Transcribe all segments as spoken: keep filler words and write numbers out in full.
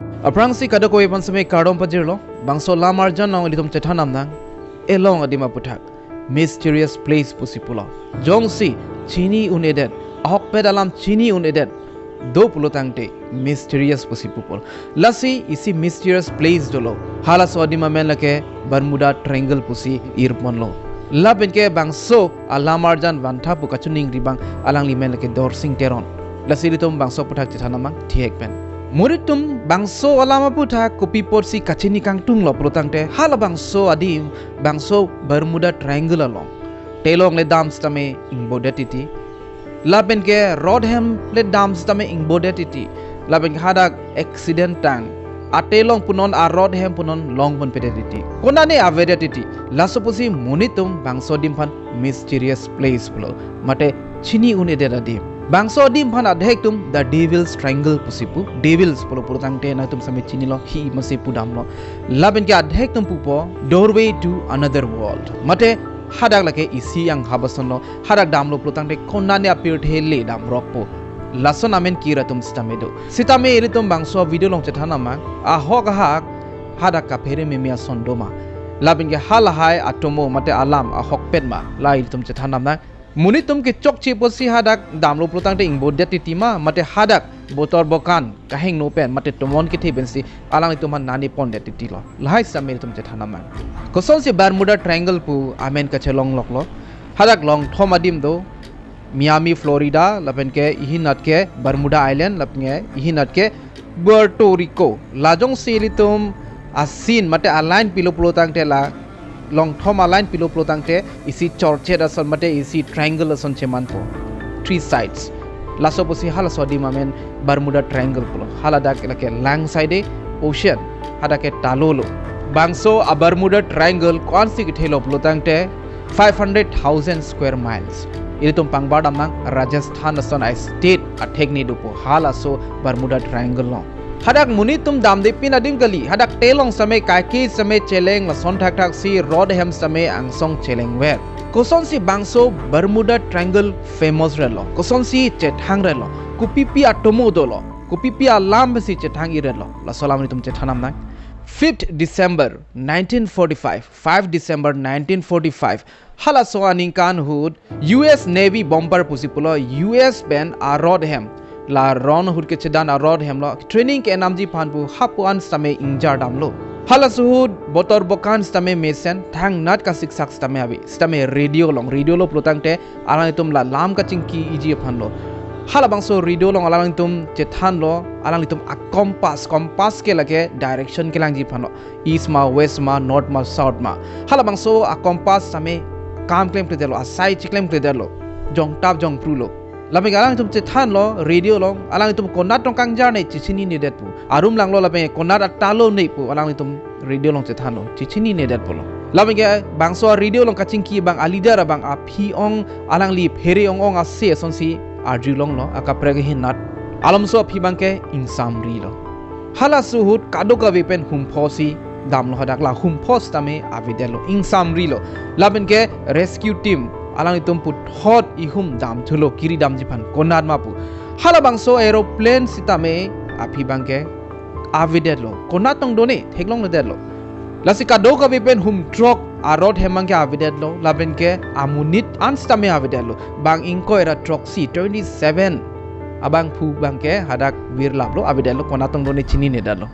Aphrangsi kadokave aphan seme kardom pajirlo, bangso alam arjan along ilitum chethan damnang, elong adim aputhak, mysterious place pusi pulo. Jongsi chini un-edet, ahokpet alam chini un-edet, do pulo tangte, mysterious pusi pu pulo. Lasi isi mysterious place dolo. Halaso adim amen lake Bermuda Triangle pusi irponlo. Lapen ke bangso alam arjan vantha pu kachiningri abang alangli amen lake Dorsing Teron. Lasi ilitum bangso aputhak chethan damnang thihek pen. Monit atum bangso alam aputhak kopi apotsi kachini kangtunglo pulo tangte, halabangso adim, bangso Bermuda Triangle along telong le dam sitame ingbodet titi. Lapen ke rod hem le dam sitame ingbodet titi. Lapen ke hadak accident tang, atelong punon, a rod hem punon longponpedet titi. Konane avedet titi. Laso pusi monit atum bangso adim aphan mysterious place pulo. Mate chini un-edet adim. Bangso adim aphan adhek atum the Devil's Triangle pusi pu. Devils pulo pulo tangte nangtum seme chinilo, hi masi pudamlo. Lapen ke adhek atum pupo doorway to another world. Mate hadak lake isi anghap asonlo. Hadak damlo pulo tangte konane apirthe le damrokpo. Lason amen kir atum sitame do. Sitame ilitum bangso video along chethan damnang, ahok ahak hadak kaphere meme ason doma. Lapen ke halahai atomo mate alam ahokpet ma, la ilitum chethan damnang. Monit atum kechokche apotsi hadak damlo pulo tangte ingbodet titi ma, mate hadak botor bokan kahingno pen mate tomon kethe pensi alanglitum aphan nani pondet titilo. Lahai sitame ilitum chethan damnang. Kosonsi Bermuda Triangle pu amen kachelongloklo. Hadak longthom adim do, Miami, Florida, lapen ke ihinat ke Bermuda Island, lapen ke ihinat ke Puerto Rico. La jongsi ilitum a scene mate a line pilo pulo tangte, la longthom a line pilo pulo tangte, isi chorchet ason mate isi triangle ason chemanpo. Three sides. Laso pusi halaso adim amen Bermuda Triangle pulo. Haladak lake lang side ocean, hadak ke talolo. Bangso a Bermuda Triangle ko-ansi kethelo pulo tangte, five hundred thousand square miles. Ilitum pangbar damnang, Rajasthan ason a state athekni dopo halaso Bermuda Triangle along. Hadak monit atum damde pin adim kali, hadak telong sitame, kaike sitame cheleng, lason thakthaksi rod hem sitame angsong chelengver. Kosonsi bangso Bermuda Triangle famous relo, kosonsi chethangretlo, kopipi atomo dolo, kopipi alam pensi chethangirretlo, laso alam ilitum chethan damnang. Fifth December nineteen forty-five, five December nineteen forty-five, halaso aningkan ahut U S Navy bomber pusi pulo, U S pen a rod hem, la ron ahut kechedan a rod hemlo training ke-enamji aphan pu hapu-an sitame ingjar damlo. Halaso ahut botor bokan sitame mesen, thangnat kasiksak sitame ave. Sitame radio along, radio lo pulo tangte alanglitum la lam kachingki-iji aphanlo. Halabangso radio along alanglitum chethanlo, alanglitum a compass, compass ke lake direction kelangji aphanlo. East ma, west ma, north ma, south ma. Halabangso a compass sitame kam klemkledetlo, asai chiklemkledetlo, jongtap jongprulo. Lapen ke alanglitum chethanlo radio along, alanglitum konat tong kangjar ne chechinine detpo. Arum langlo lapen ke konat atalo ne pu alanglitum radio along chethanlo, chechinine detpolo. Lapen ke bangso radio along kachingki abang a leader abang aphi ong, alangli phere ong ong ase asonsi arjulonglo, akaprek ahinat. Alomso aphi abang ke ingsamrilo. Halaso ahut kadokave pen humphosi damlo, hadak la humphos tame avedetlo, ingsamrilo. Lapen ke rescue team alanglitum puthot ihum damthulo, kiri damji aphan, konat ma pu. Halabangso aeroplane sitame aphi abang ke avedetlo, konat tong done theklongledetlo. Lasi kadokave pen hum throk a rod hem abang ke avedetlo, lapen ke amonit an sitame avedetlo. Bang ingkoi ra throksi, twenty-seven abangphu abang ke hadak virlaplo, avedetlo, konat tong done chininedetlo.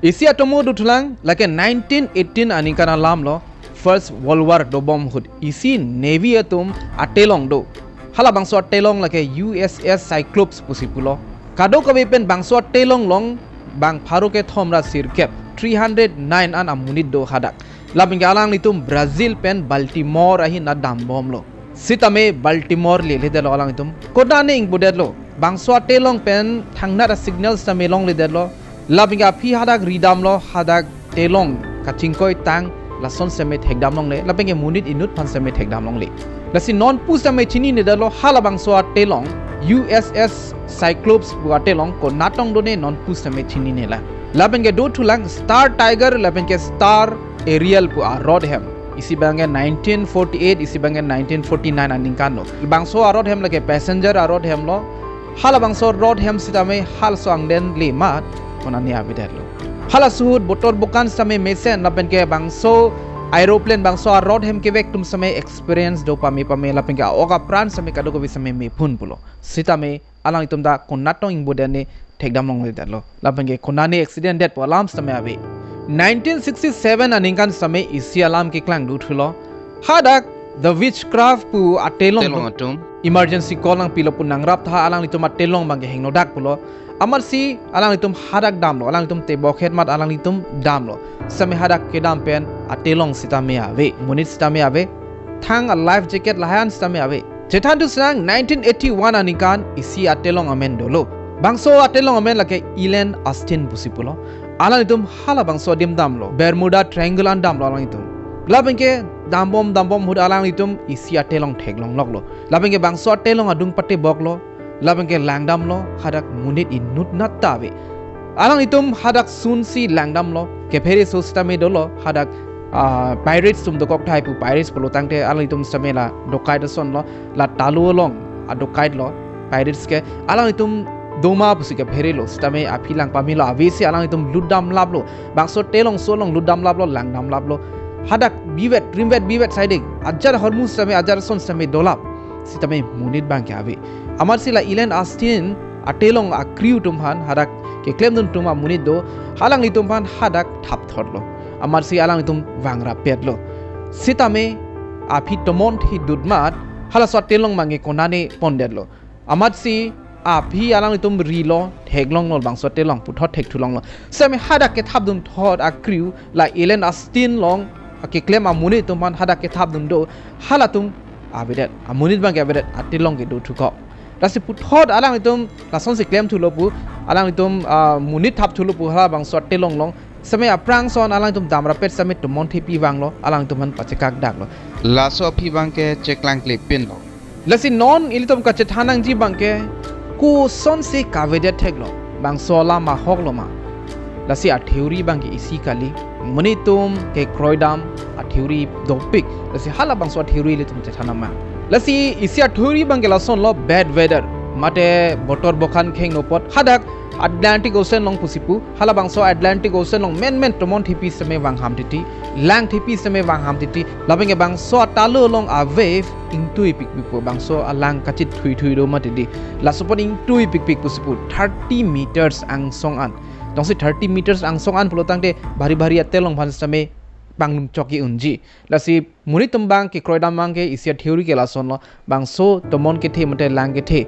Isi atomo dothulang, lake nineteen eighteen aningkan alamlo, First World War dobom ahut isi navy atum atelong do. Halabangso atelong lake U S S Cyclops pusi pulo. Kadokave pen bangso atelong along bang pharo kethom ra sirkep, three hundred nine an amonit do hadak. Lapen ke alanglitum Brazil pen Baltimore ahinat dambomlo. Sitame Baltimore leledetlo alanglitum. Konane ingbodetlo. Bangso atelong pen thangnat a signal sitame longledetlo. Lapen ke aphi hadak ridamlo, hadak telong kachingkoi tang lason sitame thekdam longle. Lapen ke monit inut aphan sitame thekdam longle. Lasi non pu sitame chininedetlo, halabangso atelong U S S Cyclops pu atelong konat tong done non pu sitame chininela. Lapen ke dothulang Star Tiger lapen ke Star Ariel pu a rod hem. Isi abang ke nineteen forty-eight, isi abang ke nineteen forty-nine aningkan lo. Bangso a rod hem lake passenger a rod hemlo. Halabangso rod hem sitame halaso angdeng le mat konane avedetlo. Halaso ahut botor bokan sitame mesen lapen ke bangso aeroplane bangso arot hem kevek atum sitame experience do pame pame lapen ke a-ok apran sitame kadokave sitame mephun pulo. Sitame alanglitum ta konat tong ingbodet ne thekdam longledetlo. Lapen ke konane accident detpo alam sitame ave. Nineteen sixty-seven aningkan sitame isi alam keklang dothulo. Hadak The Witchcraft pu atelong Telong atum. Emergency call nangpilo pu nangrap tha alanglitum atelong abang ke hingnodak pulo. Amatsi alanglitum hadak damlo, alanglitum tebokhet mat alanglitum damlo. Sitame hadak kedam pen atelong sitame ave, monit sitame ave. Thang a-life jacket lahan sitame ave. Chethan thu sang nineteen eighty-one aningkan isi atelong amen dolo. Bangso atelong amen lake Ellen Astin pusi pulo. Alanglitum halabangso adim damlo. Bermuda Triangle an damlo alanglitum. Lapen ke dambom dambom ahut alanglitum isi atelong theklongloklo. Lapen ke bangso atelong adung pateboklo. Lapen ke langdamlo, hadak monit inut nat ta ave. Alanglitum hadak sunsi langdamlo, kephere so sitame dolo, hadak ah, pirates atum dokok tahai pu, pirates pulo tangte alanglitum sitame la dokait asonlo, la talo along adokait lo, pirates ke alanglitum doma pusi kepherelo, sitame aphi lang pamelo, avesi alanglitum lutdamlaplo, bangso telong so along lutdamlaplo, langdamlaplo. Hadak bivet, rimvet, bivet saiding, ajar ahormu sitame, ajar ason sitame dolap. Sitame monit abang ke ave. Amatsi la Ellen Astin atelong a-crew atum aphan, hadak keklemdun atum amonit do, alanglitum aphan hadak thapthotlo. Amatsi alanglitum vangrapetlo. Sitame aphi tomon thi dutmat, halaso atelong abang ke konane pondetlo. Amatsi aphi alanglitum rilo, theklonglo bangso atelong, puthot thekthulonglo. Sitame hadak kethapdunthot a-crew, la Ellen Astin along keklem amonit atum aphan hadak kethapdun do, halatum avedet, amonit abang ke avedet, atelong ke dothukok. Lasi puthot alanglitum lasonsi klemthulo pu, alanglitum ah, monit thapthulo pu halabangso atelong along. Sitame aphrang ason alanglitum damrapet sitame tomon thepi vanglo, alanglitum aphan pachekakdaklo. Laso aphi abang ke cheklangklepinlo. Lasi non ilitum kachethan nangji abang ke kosonsi kavedet theklo, bangso alam ahoklo ma. Lasi a-theory abang ke isi kali, monit atum kekroidam a-theory dopik. Lasi halabangso a-theory ilitum chethan nangma. Lasi isi a-theory abang ke lasonlo, bad weather, mate botor bokan khengno apot, hadak Atlantic Ocean along pusi pu, halabangso Atlantic Ocean along menmen tomon thepi sitame vangham titi, lang thepi sitame vangham titi, lapen ke bangso atalo along a-wave ingtui pikpikpo, bangso alang kachit thuithui do mati di. Laso apot ingtui pikpik pusi pu, thirty meters angsong an. Jongsi thirty meters angsong an pulo tangte bhari bhari atelong aphan sitame panglum chokji unji. Lasi monit atum abang kekroidam abang ke isi a-theory ke lasonlo, bangso tomon kethe mate lang kethe,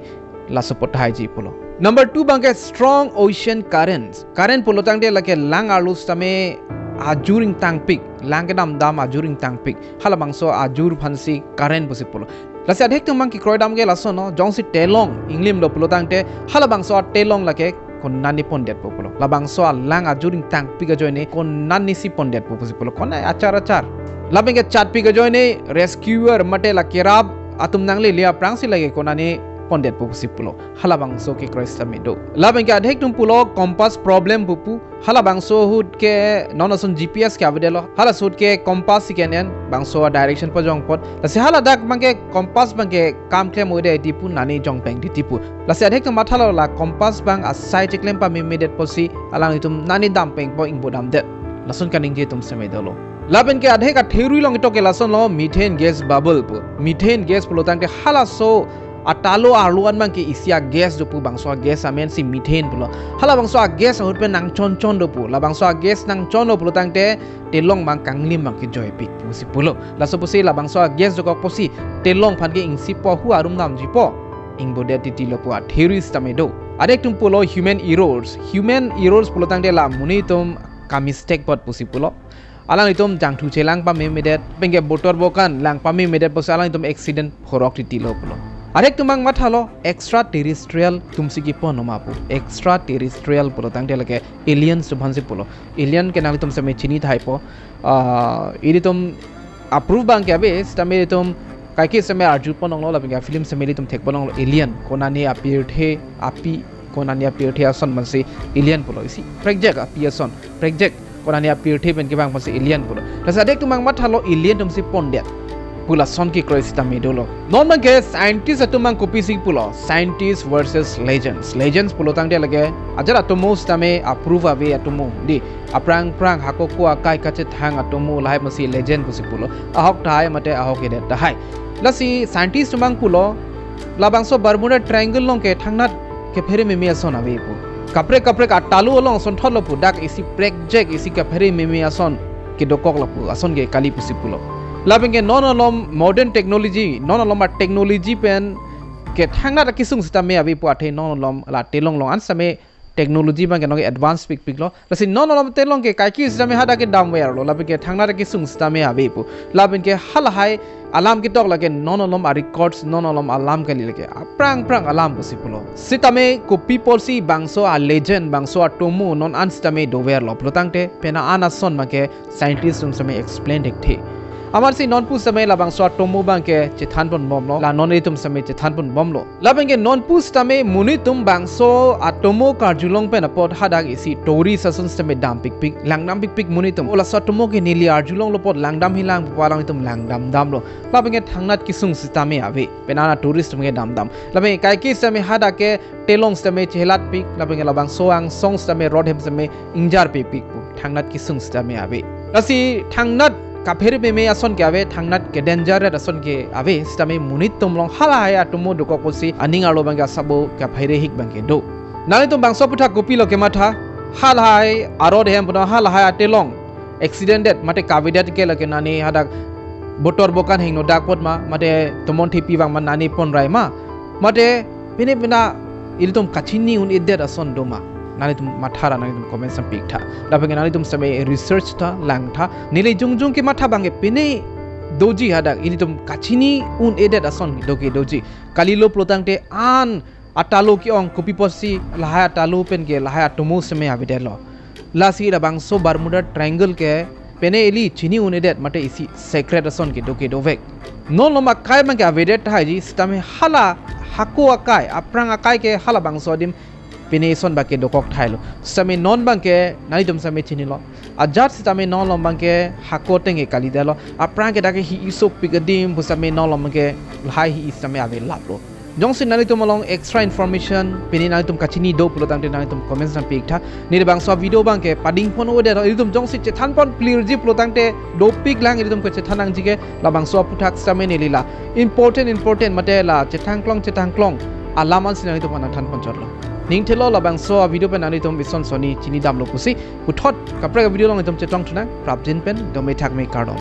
laso apot thaiji pulo. Number two abang ke strong ocean currents. Current pulo tangte lake lang arlo sitame ajur ingtangpik, lang kedamdam ajur ingtangpik, halabangso ajur aphansi current pusi pulo. Lasi adhek atum abang kekroidam ke lasonlo, jongsi telong inglim do pulo tangte, halabangso atelong lake konane pondetpo pulo. Labangso alang ajur ingtangpik ajoine konanesi pondetpo pusi pulo. Konat achar achar. Lapen ke chatpik ajoine rescuer mate la kerap atum nanglele aphrangsi lake konane pondetpo pusi pulo. Halabangso kekroi sitame do. Lapen ke adhek atum pulo compass problem pupu. Halabangso ahut ke non ason G P S ke avedetlo. Halaso ahut ke compass si ke-en, bangso direction pajong apot. Lasi haladak abang ke compass abang ke kam klem ode titi pu, nane jongpeng titi pu. Lasi adhek atum mathalo la compass abang asai cheklem pamemedet apotsi alanglitum nane dampengpo, ingbo damdet. Lason kaningje atum sitame dolo. Lapen ke adhek a-theory along itok ke lasonlo methane gas bubble pu. Methane gas pulo tangte halaso atalo arlo an abang ke isi a-gas do pu, bangso a-gas amensi methane pulo. Halabangso a-gas ahut pen nangchonchon do pu. Labangso a-gas nangchonlo pulo tangte telong abang kanglim abang kejoipik pusi pulo. Laso pusi labangso a-gas dokok apotsi telong aphan ke ingsipo, hu arum damjipo, ingbodet titilo pu a-theory sitame do. Adhek atum pulo human errors. Human errors pulo tangte la monit atum ka-mistake apot pusi pulo. Alanglitum jangthu chelang pamemedet, pen ke botor bokan lang pamemedet apotsi alanglitum accident phorok titilo pulo. Adhek atum abang mathalo extraterrestrial atumsi kepon ma pu. Extraterrestrial pulo tangte lake aliens atum aphansi pulo. Alien ke nanglitum sitame chini thaipo. Ah, ilitum a-proof abang ke ave, sitame ilitum kaike sitame arjupon longlo, lapen ke film sitame ilitum thekpon longlo, alien konane apirthe, api konane apirthe ason mansi alien pulo. Isi prekjak api ason, prekjak konane apirthe pen kevang mansi alien pulo. Lasi adhek atum abang mathalo alien atumsi pondet. pu lason kekroi sitame dolo. Non abangke scientist atum abang kopisi pulo, scientist versus legends. Legends pulo tangte lake ajat atomo sitame approve ave atomo dei. Aphrang aphrang hako ako akai kachethang atomo lahai masi legend pusi pulo. Ahok tahai mate ahok-edet tahai. Lasi scientist atum abang pulo, labangso Bermuda Triangle along ke thangnat kephere meme ason ave pu. Kaprek kaprek atalu along asonthotlo pu, dak isi prekjek isi kephere meme ason kedokoklo pu, ason ke kali pusi pulo. Lapen ke non alom modern technology, non alom a-technology pen ke thangnat akesung sitame ave pu athe non alom la telong along an sitame technology abangke nonke advance pikpiklo. Lasi non alom telong ke kaike sitame hadak ke damverlo. Lapen ke thangnat akesung sitame ave pu. Lapen ke halahai alam ketok lake non alom a-records, non alom alam kali lake. Aphrang aphrang alam pusi pulo. Sitame kopi apotsi bangso a-legend, bangso atomo non an sitame doverlo pulo tangte, pena an ason abangke scientist atum sitame explain thekthe. Amatsi non pu sitame labangso atomo abangke chethanponbomlo. La non itum sitame chethanponbomlo. Lapen ke non pu sitame monit atum bangso atomo karjulong pen apot hadak isi tourist ason sitame dampikpik, langdampikpik monit atum. O laso atomo ke neli arjulonglo apot langdamhilang pu alang itum langdamdamlo. Lapen ke thangnat kesung sitame ave. Pena tourist atum ke damdam. Lapen ke kaike sitame hadak ke telong sitame chelatpik. Lapen ke labangso angsong sitame rod hem sitame ingjarpikpik pu. Thangnat kesung sitame ave. Lasi thangnat kaphere meme ason ke ave, thangnat ke-danger ason ke ave, sitame monit atum along halahai atomo dokok pusi aning arlo abangke asabo kaphere hik abangke do. Nanglitum bangso aphuthak kopilo kematha, halahai arod hem puno halahai atelong accident det mate kavedet ke lake nani hadak botor bokan hingno dak apot ma, mate tomon thepi vang ma nani ponrai ma, mate pine pina ilitum kachini un-edet ason do ma? Nanglitum matha ra nanglitum comment sitame piktha. Lapen ke nanglitum sitame research tha, langtha. Neli jongjong kematha abangke pine doji hadak ilitum kachini un-edet ason do ke doji. Kalilo pulo tangte an atalu ke-ong kopi apotsi lahai atalu pen ke lahai atomo sitame avedetlo. Lasi labangso Bermuda Triangle ke pine ili chini un-edet mate isi secret ason kedo kedovek. Non alom akai abangke avedet tahai ji, sitame hala hako akai, aphrang akai ke halabangso adim pine ason abangke dokok thailo. Sitame non abangke nanglitum sitame chinilo. Ajat sitame non alom abangke hako ateng ke kalidetlo. Aphrang ke dak ke hi-i sopik adim pu sitame non alom abangke lahai hi-i sitame ave laplo. Jongsi nanglitum along extra information pine nanglitum kachini do pulo tangte nanglitum comment sitame piktha. Neli labangso video abangke padingpon-odet, ilitum jongsi chethanpon clear ji pulo tangte dopiklang, ilitum kechethan nangji ke. Labangso aphuthak sitame neli la important important mate la chethangklong chethangklong alam ansi nanglitum aphan nangthanponchotlo. Ning thelo labangso video pen nanglitum ison soni chinidamlo pusi. Puthot kaprek video along itum chetongthu nang, prapjin pen dome thakme, kardom.